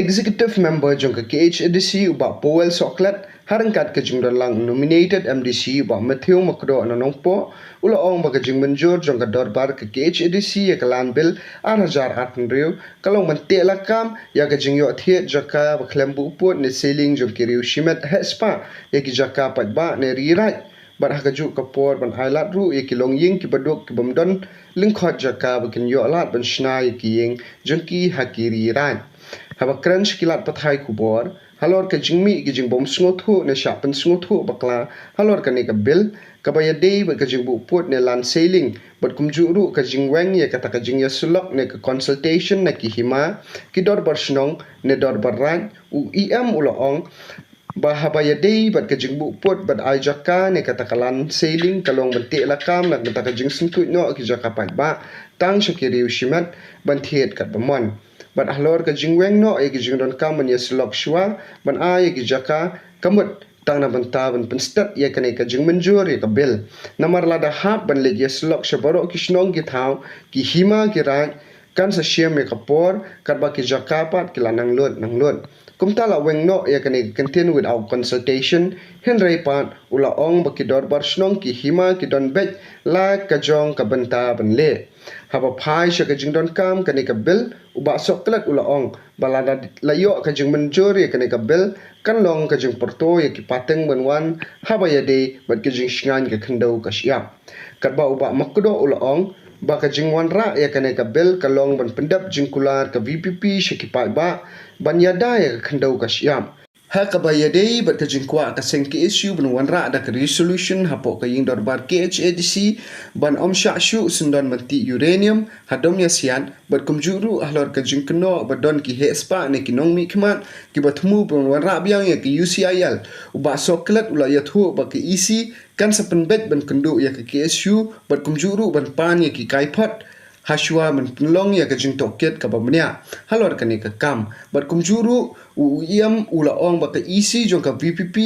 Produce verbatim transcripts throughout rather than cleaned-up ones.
Executive Member jong ka K H A D C u Bah Powell Sohkhlet, ha ryngkat ka jingdon lang nominated M D C u Bah Matthew Makdoh na Nongpoh, u la ong ba ka jingmynjur jong ka dorbar ka K H A D C ïa ka Land Bill ar hajar arphew hynriew ka long ban teh lakam ïa ka jingïoh thied jaka ba khlem buh pud ne ceiling jong ki riew shimet heh spah ïa ki jaka paidbah ne ri raid. Bad ha kajuh ka por ban ai lad ruh ïa ki longïing kiba duk ki bym don lyngkhot jaka ba kin ïoh lad ban shna ïa ki ïing jong ki ha ki ri raid. Haba kren sha ki lad pathai khubor halor ka jingmih ki jingbym sngewthuh ne shah pynsngewthuh bakla halor kane ka bill kaba ïadei bad ka jingbuh pud ne land ceiling bad kumjuh ruh ka jingweng ïa kata ka jingïasyllok ne ka consultation na ki hima, ki dorbar shnong ne dorbar raid, u E M u la ong ba haba ïadei bad ka jingbuh pud bad ai jaka ne kata ka land ceiling ka long ban teh lakam na ka bynta ka jingsyntuid noh ki jaka paidbah tang sha ki riew shimet ban thied katba mon. Bad halor ka jingweng noh ïa ki jingdonkam ban ïasyllok shuwa ban ai ïa ki jaka ka mut tang na bynta ban pynstet ïa kane ka jingmynjur ïa ka bill. Namar lada hap ban leit ïasyllok sha baroh ki shnong ki thaw, ki hima ki raid, kan sa shim ïa ka por katba ki jaka pat ki la nang lut nang lut. Kumta la weng noh ïa kane ka kyntien without consultation, hynrei pat u la ong ba ki dorbar shnong ki hima ki don beit la ka jong ka bynta ban leh. Haba phai sha ka jingdonkam kane ka bill u Bah Sohkhlet u la ong ba lada la ïoh ka jingmynjur ïa kane ka bill kan long ka jingpyrto ïa ki pateng ban wan haba ïadei bad ka jingshngaiñ ka khyndew ka shyiap. Katba u Bah Makdoh u la ong ba ka jingwanrah ïa kane ka bill ka long ban pyndep jingkular ka V P P sha ki paidbah ban ïada ïa ka khyndew ka shyiap. Ha kaba ïadei bad ka jingkwah ka seng K S U ban wanrah da ka resolution hapoh ka ïing dorbar K H A D C ban ym shah shuh syndon ban tih uranium ha Domiasiat bad kumjuh ruh halor ka jingkynnoh ba don ki heh spah ne ki nongmihkhmat kiba thmu ban wanrah biang ïa ka U C I L. U Bah Sohkhlet u la ïathuh ba ka E C kan sa pynbeit ban kynduh ïa ka K S U bad kumjuh ruh ban pan ïa ki kaiphod ha shuwa ban pynlong ïa ka jingtohkit kaba bniah halor kane ka kam. Bad kumjuh ruh u E M u la ong ba ka E C jong ka V P P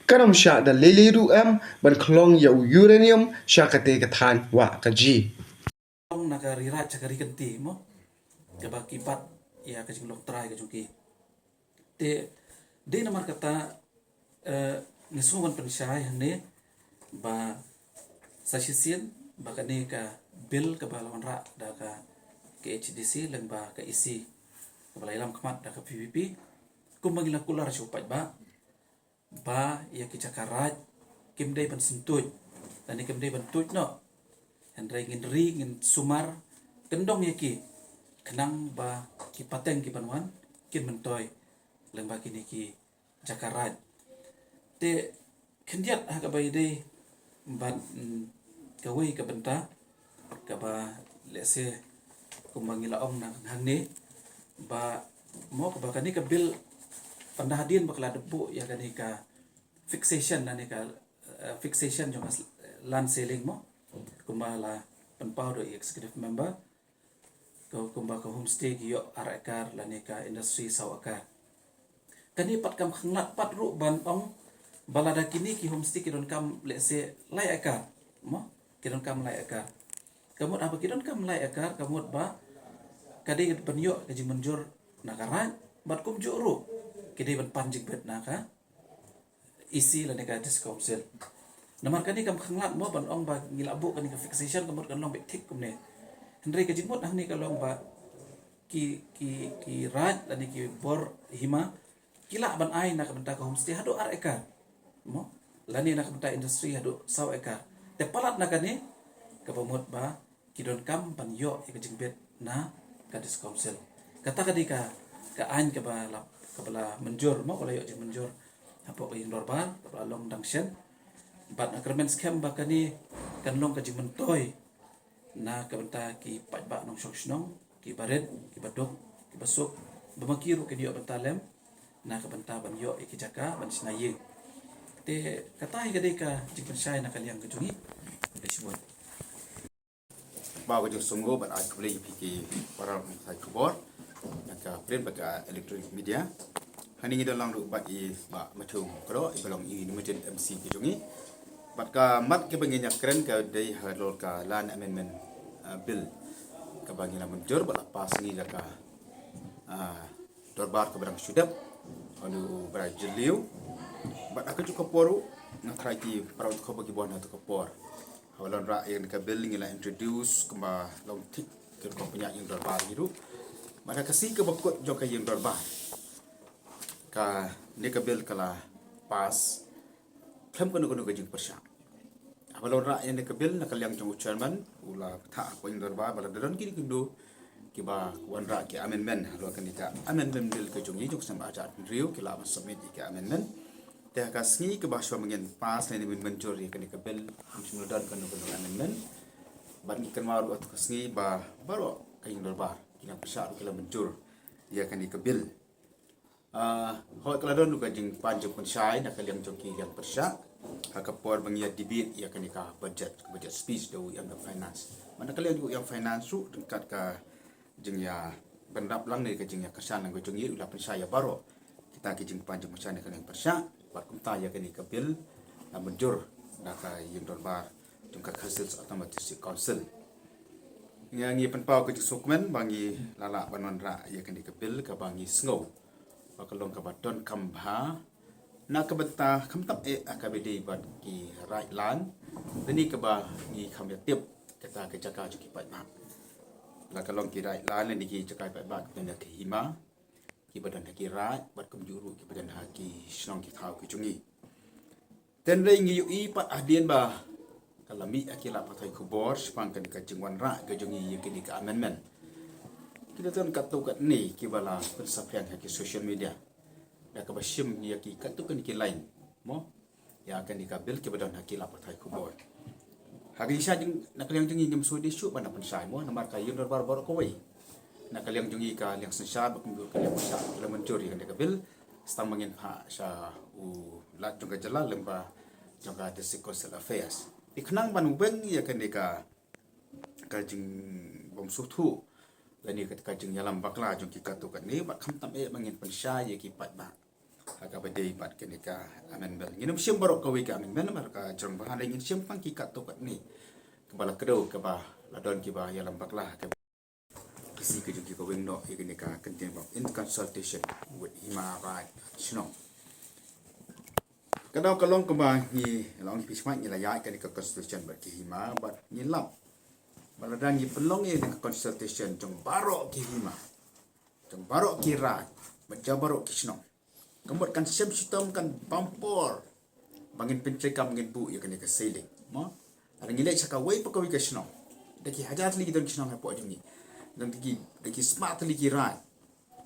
kan ym shah da lei lei ruh em ban khlong ïa u uranium sha kata ka thaiñ wah ka jia. Ong na ka ri raid sha ka ri kynti mo, kaba ki bat ïa ka jinglong trai ka jong ki. Te dei namar kata, eh, nga sngew ban pynshai hangne ba sa shisien ba kane ka bill kaba la wanrah da ka K H A D C lyngba ka E C kaba la ïalam khmat da ka V P P, kumba ngi la kular sha u paidbah ba ïa ki jaka raid kim dei ban syntuid lane kim dei ban tuid noh, hynrei ngin ri ngin sumar kyndong ïa ki khnang ba ki pateng ki ban wan kin myntoi lyngba kine ki jaka raid. Te khyndiat ha kaba ïadei bad, mm, kawei ka bynta kaba lehse kumba ngi la ong na hangne ba mo kaba kane ka bill pynda hadien ba ka la dep buh ïa kane ka fixation lane ka, eh, fixation jong ka s-, land ceiling mo, kumba la pynpaw da u executive member, ka, kumba ka homestay ki ïoh ar ekar lane ka industry saw ekar. Kane pat kam khyllad pat ruh ban ong ba lada kine ki homestay ki donkam lehse lai ekar mo, ki donkam lai ekar. Ka mut haba ki donkam lai ekar ka mut ba ka dei ban ïoh ka jingmynjur na ka raid bad kumjuh ruh ki dei ban pan jingbit na ka E C lane ka District Council. Namar kane kam khyllad mo ban ong ba ngi la buh kane ka fixation ka mut kan long beit thik kumne. Hynrei ka jingmut hangne ka long ba ki, ki, ki raid lane ki bor hima ki lah ban ai na ka bynta ka homestay haduh ar ekar mo, lane na ka bynta industry haduh saw ekar. Te palat na kane kaba mut ba ki donkam ban ïoh ïa ka jingbit na ka District Council. Kata ka dei ka, ka aiñ kaba la, kaba la mynjur mo, kaba la ïoh jingmynjur hapoh ka ïing dorbar kaba la long dang shen. Bad nga kyrmen skhem ba kane kan long ka jingmyntoi na ka bynta ki paidbah nongshong shnong kiba rit, kiba duk, kiba suk, ba ma ki ruh kin ïoh bynta lem na ka bynta ban ïoh ïa ki jaka ban shna ïing. Te kata hi ka dei ka jingpynshai na ka liang ka jong ngi. Khublei shibun. Ba ka jingsngew bad ai khublei ïa phi ki para nongshai khubor na ka print bad ka electronic media. Hangne ngi don lang ruh bad i Bah Matthew Makdoh iba long i nominated M C ka jong ngi. Bad ka mat kaba ngin ïa kren ka dei halor ka Land Amendment, uh, Bill kaba ngi la mynjur bad la pass ngi da ka, uh, dorbar kaba dang shu dep, ha une u bnai Jylliew. Bad ha kajuh ka por ruh nga tharai ki para dkhot ba ki wan ha kato ka por. Haba la wanrah ïa kane ka bill ngi la introduce kumba long thik ki rukom pynïaid ïing dorbar hi ruh. Bad ha ka sngi kaba kut jong ka ïing dorbar, kane ka bill ka la pass khlem kano kano ka jingpyrshah. Haba la wanrah ïa kane ka bill na ka liang jong u chairman, u la pynthah ha ka ïing dorbar ba la don kine kine kiba wanrah ki amendment halor kane ka amendment bill ka jong ngi jong u snem arhajar arphew hynriew, ki lah ban submit ïa ki amendment. Te ha ka sngi kaba shuwa ba ngin pass lane mynjur ïa kane ka bill, ym shym la don kano kano amendment. Bad ngi kynmaw ruh ha ka sngi ba baroh ka ïing dorbar ki nongpyrshah ruh ki la mynjur ïa kane ka bill. Ah, hooid, ka la don ruh ka jingpan jingpynshai na ka liang jong ki liang pyrshah ha ka por ba ngi ïa debate ïa kane ka budget, budget speech da u E M of Finance. Bad na ka liang jong u E M of Finance ruh ryngkat ka jingïabynrap lang ne ka jingïakyrshan lang ka jong ngi ruh la pynshai ïa baroh kita ki jingpan jingpynshai na ka liang pyrshah. Bad kumta ïa kane ka bill la mynjur da ka ïing dorbar jong ka Khasi Hills Autonomous District Council. Ngi, ngi pynpaw ka jingsngewkmen ba ngi la lah ban wanrah ïa kane ka bill kaba ngi sngew ba ka long kaba donkam bha na ka bynta khamtam eh ha kaba ïadei bad ki raid lan, lane kaba ngi kham ïa tip kata ka jaka jong ki paidbah. La ka long ki raid lan lane ki jaka paidbah kaba don ha ki hima kiba don ha ki raid bad kumjuh ruh kiba don ha ki shnong ki thaw ki jong ngi. Te hynrei ngi ïohi pat hadien ba ka la mih ha ki lad pathai khubor shaphang kane ka jingwanrah ka jong ngi ïa kine ki amendment, ki la don katto katne kiba la pynsaphriang ha ki social media da kaba shim ïa ki katto katne ki line, mo, ïa kane ka bill kiba don ha ki lad pathai khubor. Ha ka jingshisha jong, na ka liang jong ngi ngim sngewdei shuh ban da pynshai, mo, namar ka ïing dorbar baroh kawei, na ka liang jong ngi ka liang synshar bad kumjuh ka liang pyrshah ki la mynjur ïa kane ka bill. Sa tang ba ngin phah sha u Lat jong ka jylla lyngba jong ka District Council Affairs. Te khnang ban weng ïa kane ka, ka jingbymsngewthuh lane ka, ka jingïalam bakla jong ki katto katne bad khamtam eh ba ngin pynshai ïa ki paidbah ha kaba ïadei bad kane ka amendment bill. Ngin ym shim baroh kawei ka amendment namar ka jrong bha, hynrei ngin shim tang ki katto katne kaba la kdew, kaba la don kiba ïalam bakla ha ka, ka sngi ka jong ki, ka weng noh ïa kane ka kyntien ba in consultation with Hima Raid Shnong. Ka daw ka long kaba ngi la ong phi smat, ngi la ïaid kane ka consultation bad ki hima bad ngi lap ba lada ngi pynlong ïa kane ka consultation jong baroh ki hima, jong baroh ki raid bad jong baroh ki shnong, ka mut kan shem shitom, kan bam por ba ngin pyntreikam, ngin buh ïa kane ka ceiling, mo. Lada ngi leit sha kawei pa kawei ka shnong, da ki hajar tylli ki don ki shnong hapoh jong ngi, da ki, da ki spah tylli ki raid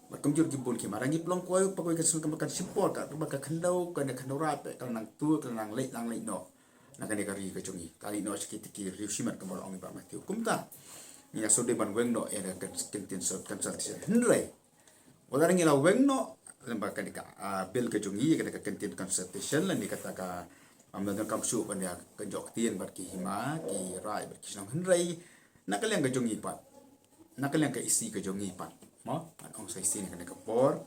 bad kumjuh ki bun ki hima, lada ngi pynlong kawei pa kawei ka shnong, ka mut kan shim por, ka mut ka khyndew, kane khyndew raid pat ka la nang tur, ka la nang leit, nang leit noh na kane ka ri ka jong ngi, ka leit noh sha kita ki riew shimet, kumba la ong i Bah Matthew. Kumta ngi ïa sngewdei ban weng noh ïa ka kyntien consultation. Hynrei wat la ngi la weng noh lyngba kane ka, ah, bill ka jong ngi, kane ka kyntien consultation lane kata ka, am, la donkam shuh ban ïa kynjoh ktien bad ki hima, ki raid bad ki shnong, hynrei na ka liang ka jong ngi pat, na ka liang ka E C ka jong ngi pat, mo, ngan ong sa E C na kane ka por,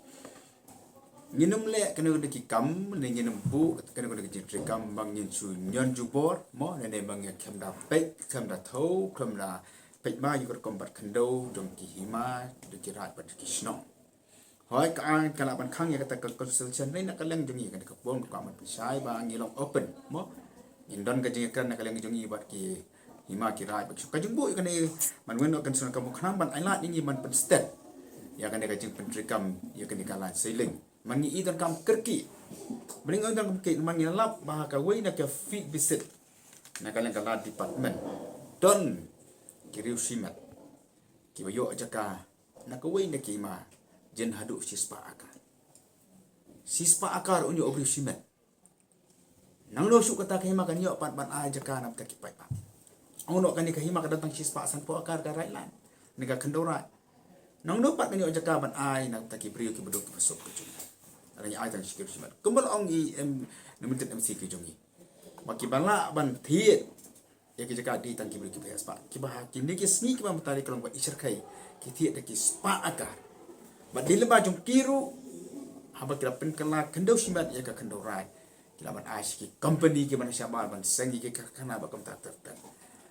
ngin ym leh kano kano ki kam, ne ngin ym buh kano kano ki jingtreikam ba ngin shu ñion jubor, mo, ne, ne ba ngin khlem da peit, khlem da thew, khlem da peit ba ïa ka rukom bat khyndew jong ki hima, jong ki raid bad ki shnong. Hooid, ka, ka lah ban khang ïa kata ka consultation, hynrei na ka liang jong ngi, kane ka por ka kwah ban pynshai ba ngi long open, mo. Ngin don ka jingïakren na ka liang jong ngi bad ki hima, ki raid bad ki shnong. Ka jingbuh ïa kane ban weng noh consultation ka mut khnang ban ai lad ïa ngi ban pynstad ïa kane ka jingpyntreikam ïa kane ka line ceiling. Man ngi i donkam kyrkieh. Ba ngi i donkam kyrkieh, man ngi lap ba ha kawei na ka field visit na ka liang ka Land Department, don ki riew shimet kiba ïoh jaka na kawei na ki hima jin haduh shispah akar. Shispah akar un ïoh u briew shimet. Nangno shuh kata ka hima kan ïoh pat ban ai jaka na bynta ki paidbah? Nangno, kane ka hima ka don tang shispah sanphew akar ka raid lan, ne ka khyndew raid. Nangno pat kan ïoh jaka ban ai na bynta ki briew kiba duk kiba suk ka jong ngi? Lada ngi ai tang shi ki briew shimet, kumba la ong i M, ne mynta M C ka jong ngi, ba kiba lah ban thied ïa ki jaka dei tang ki briew kiba heh spah. Kiba ha kine ki sngi kiba mynta ki long ba i shyrkhei, ki thied da ki spah akar. Bad dei lyngba jong ki ruh, haba ki la pynkylla khyndew shimet ïa ka khyndew raid, ki lah ban ai sha ki company kiba na shabar ban seng ïa ki karkhana bad kumta ter ter.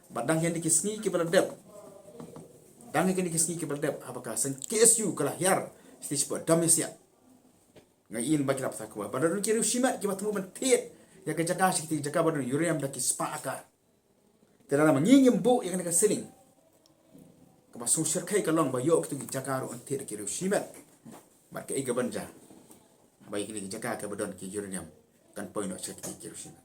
Bad dang kine ki sngi kiba la dep, dang kine ki sngi kiba la dep, haba ka seng K S U ka la hiar Stage ba dam ïa siat. Nga ïohi ba ki la pynthikna ba don ki riew shimet kiba thmu ban thied ïa ka jaka sha kiti ki jaka ba don uranium da ki spah acre. Te lada ma ngi ngim buh ïa kane ka ceiling, kaba sngewsarkhei ka long ba ïoh kito ki jaka ruh yn thied da ki riew shimet. Bad kaei kaban jia haba ïa kine ki jaka kiba don ki uranium kan poi noh sha kiti ki riew shimet.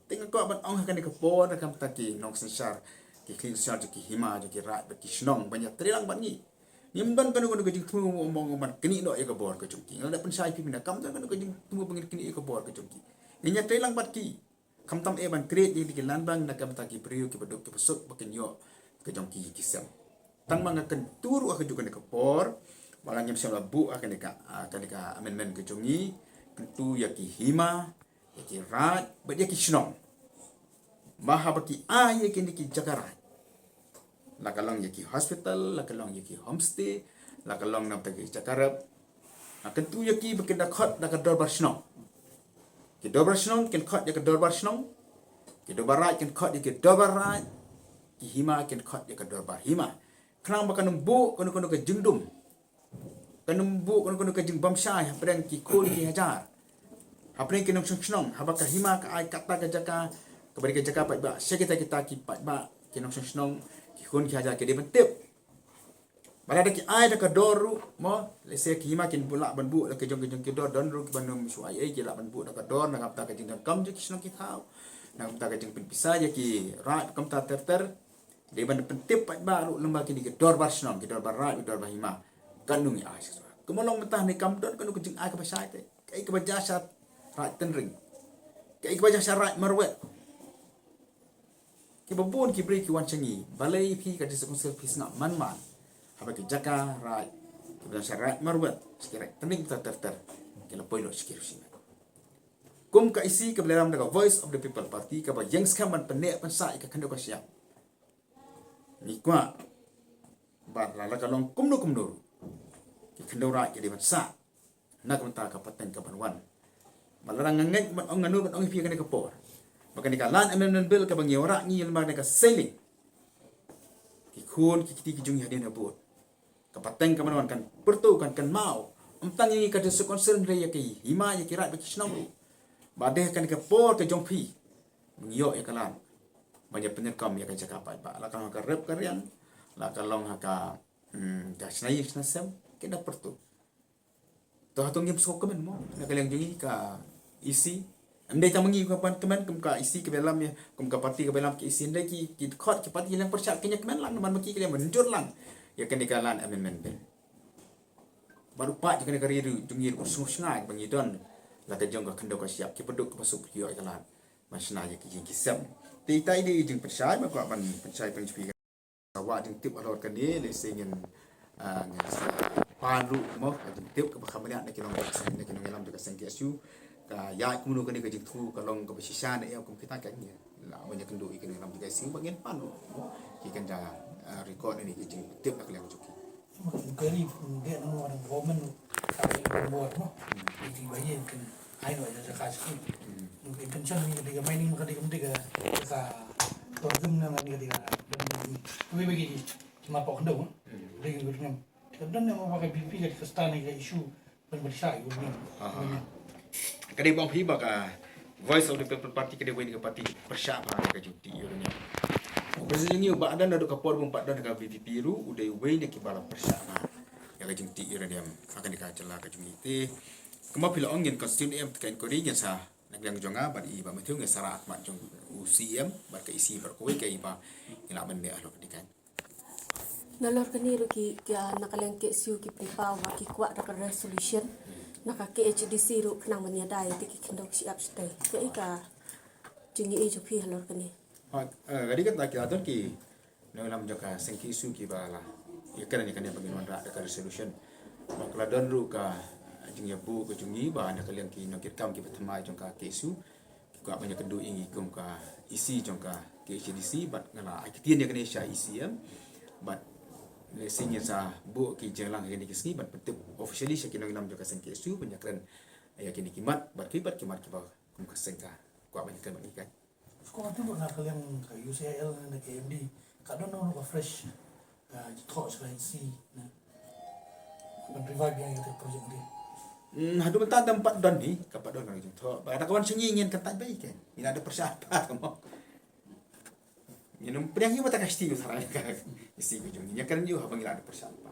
Te nga kwah ban ong ha kane ka por, da kumta ki nongsynshar, ki khlieh synshar jong ki hima, jong ki raid bad ki shnong ban ïatrei lang bad ngi. Ngim don kano kano ka jingthmu ban knieh noh ïa ka bor ka jong ki. Nga la pynshai phi mynne, kam don kano ka jingthmu ban knieh ïa ka bor ka jong ki. Ngin ïatrei lang bad ki. Khamtam eh ban create ïa ki land bank na ka bynta ki briew kiba duk kiba suk ba kin ïoh ka jong ki ki sem. Tang ma nga kyntu ruh ha kajuh kane ka por, ba la ngim shym la buh ha kane ka, ah, kane ka amendment ka jong ngi, kyntu ïa ki hima, ïa ki raid bad ïa ki shnong, ba haba ki ai ïa kine ki jaka raid, la ka long ïa ki hospital, la ka long ïa ki homestay, la ka long na bynta ki jaka rep, ha kyntu ïa ki ba kin da khot da ka dorbar shnong. Ki dorbar shnong kin khot ïa ka dorbar shnong. Ki dorbar raid kin khot ïa ki dorbar raid. Ki hima kin khot ïa ka dorbar hima. Khnang ba kan ym buh kano kano ka jingdum, kan ym buh kano kano ka jingbamshai hapdeng ki khun ki hajar, hapdeng ki nongshong shnong. Haba ka hima ka ai kata ka jaka, kaba dei ka jaka paidbah, sha kita kita ki paidbah, ki nongshong shnong, ki khun ki hajar ki dei ban tip. Ba lada ki ai da ka dor ruh mo, lehse ki hima kin buh, lah ban buh da ka jong ka jong ki dor, don ruh kiba ym shu ai ei, ki lah ban buh da ka dor na ka bynta ka jingdonkam jong ki shnong ki thaw, na ka bynta ka jingpynpisa ïa ki raid kumta ter ter. Dei ban pyntip paidbah ruh lyngba kine ki dorbar shnong, ki dorbar raid, ki dorbar hima, kan ym ai shuh. Kumno long mynta ne, kam don kano ka jingai kaba shai te. Kaei kaba jia sha raid Tynring, kaei kaba jia sha raid Marwet. Kiba bun ki briew ki wan sha ngi, balei phi ka District Council phi sngap man man haba ki jaka raid kiba don sha raid Marwet, sha ki raid Tynring ter ter ter, ki la poi noh sha ki riew shimet. Kum ka E C kaba la ïalam da ka Voice of the People Party, kaba ïeng skhem ban pynneh pynsah ïa ka khyndew ka shyiap, ngi kwah ba lada ka long kumno kumno ruh, ki khyndew raid ki dei ban sah na ka bynta ka pateng kaban wan. Ba lada nga ngeit ban ong, nga nud ban ong ïa phi kane ka por, ba kane ka Land Amendment Bill kaba ngi wanrah ngi lyngba kane ka ceiling, ki khun ki kti ki jong ngi hadien habud, ka pateng kaban wan kan pyrto, kan kynmaw, ym tang ïa ngi ka District Council, hynrei ïa ki hima, ïa ki raid bad ki shnong ruh. Ba dei kane ka por ka jong phi, ba ngi ïoh ïa ka lad ban ïa pynïaid kam ïa ka jaka paidbah, la ka long ha ka rep ka riang, la ka long ha ka, hmm, ka shna ïing shna sem, ki da pyrto. To hato ngim sngewkmen mo na ka liang jong ngi ka E C? Ym dei tang ma ngi ka ban kmen, kum ka E C kaba ïalam ïa, kum ka party kaba ïalam ka E C, ym dei ki, ki dkhot ki party ki liang pyrshah kin ïa kmen lang, namar ma ki ki liang ban jur lang ïa kane ka Land Amendment Bill. Bad u paid jong kane ka ri ruh jong ngi ruh u sngewshngaiñ ba ngi don la ka jong ka khyndew ka shyiap, kiba duk kiba suk ki ïoh ïa ka lad ban shna ïa ki ïing ki sem. Te ita i dei i jingpynshai, ba kwah ban pynshai pynshai. Ka wah jingtip halor kane, lehse ngin, ah, ngin sa pan ruh mo ka jingtip kaba kham bniah na ki nong, na ki nongïalam jong ka seng K S U. Ka ïaid kumno kane ka jingthmu, ka long kaba shisha ne em, kum kita ka ngi la ban ïakynduh ïa ki nongïalam jong ka seng, ba ngin pan ruh mo ki kan da, ah, record ïa kane ka jingtip na ka liang jong ki. Ka ri pun dei na mo, government ka ri pun mo. Ïa ki ba ïa kan ai noh ïa ka jaka sha ki. Intention ni ka dei ka mining, ka dei ka, ka tourism, na ni ka dei ka. Bagi bagi ki ma pok ndo. Dei ka uranium. Ka don na mo ba ka B P ka, ka start ni ka issue ban pyrshah ïa uranium. Ka dei ba ong phi ba ka Voice of the People Party ka dei wei na ka party pyrshah bha ka jingtih uranium. President, ïa u Bah Adan naduh ka por ba um pat don ka V P P ruh u dei wei na kiba la pyrshah bha ïa ka jingtih uranium ha kane ka jylla ka jong ngi. Te kumba phi la ong, ngin constitute em ka inquiry, ngin sa, na ka liang jong nga bad i Bah Mathew, ngin sa rah khmat jong u C E M bad ka E C bad kawei ka i ba ngi lah ban leh halor kane ka. Nalor kane ruh ki, ki, ah, na ka liang K S U ki pynpaw ba ki kwah da ka resolution na ka K H A D C ruh khnang ban ïada ïa ki khyndew ki shyiap shatei. Kaei ka jingïohi jong phi halor kane? Hooid, eh, ka dei kata, ki la don ki nongïalam jong ka seng K S U kiba la ïakren ïa kane ba ngin wanrah da ka resolution. Bad ka la don ruh ka jingïabuh ka jong ngi ba na ka liang ki nongkitkam kiba thymmai jong ka K S U ki kwah ban ïakynduh ïa ngi kum ka E C jong ka K H A D C, bad nga la ai ktien ïa kane sha E C M. Bad lehse ngin sa buh ki jingïalang ha kine ki sngi ban pyntip officially sha ki nongïalam jong ka seng K S U ban ïakren ïa kine ki mat bad ki, bad ki mat kiba kum ka seng ka kwah ban ïakren bad ngi. Ka sngewthuh na ka liang ka U C I L na ka M D ka don ruh ka fresh, ah, jingthoh sha ka E C na ban Ba biang ïa ka project ri. Hmm, haduh mynta dang pat don hi, ka pat don ka jingthoh. Ba kata ka wan sha ngi ngin kyntait ba ïa ka. Ngi la da pyrshah pat mo. Ngin ym pdiang ïa u ba ta ka sti u sarang ka. Sti ka jong ngi. Ïa kan ïa u haba ngi la da pyrshah pat.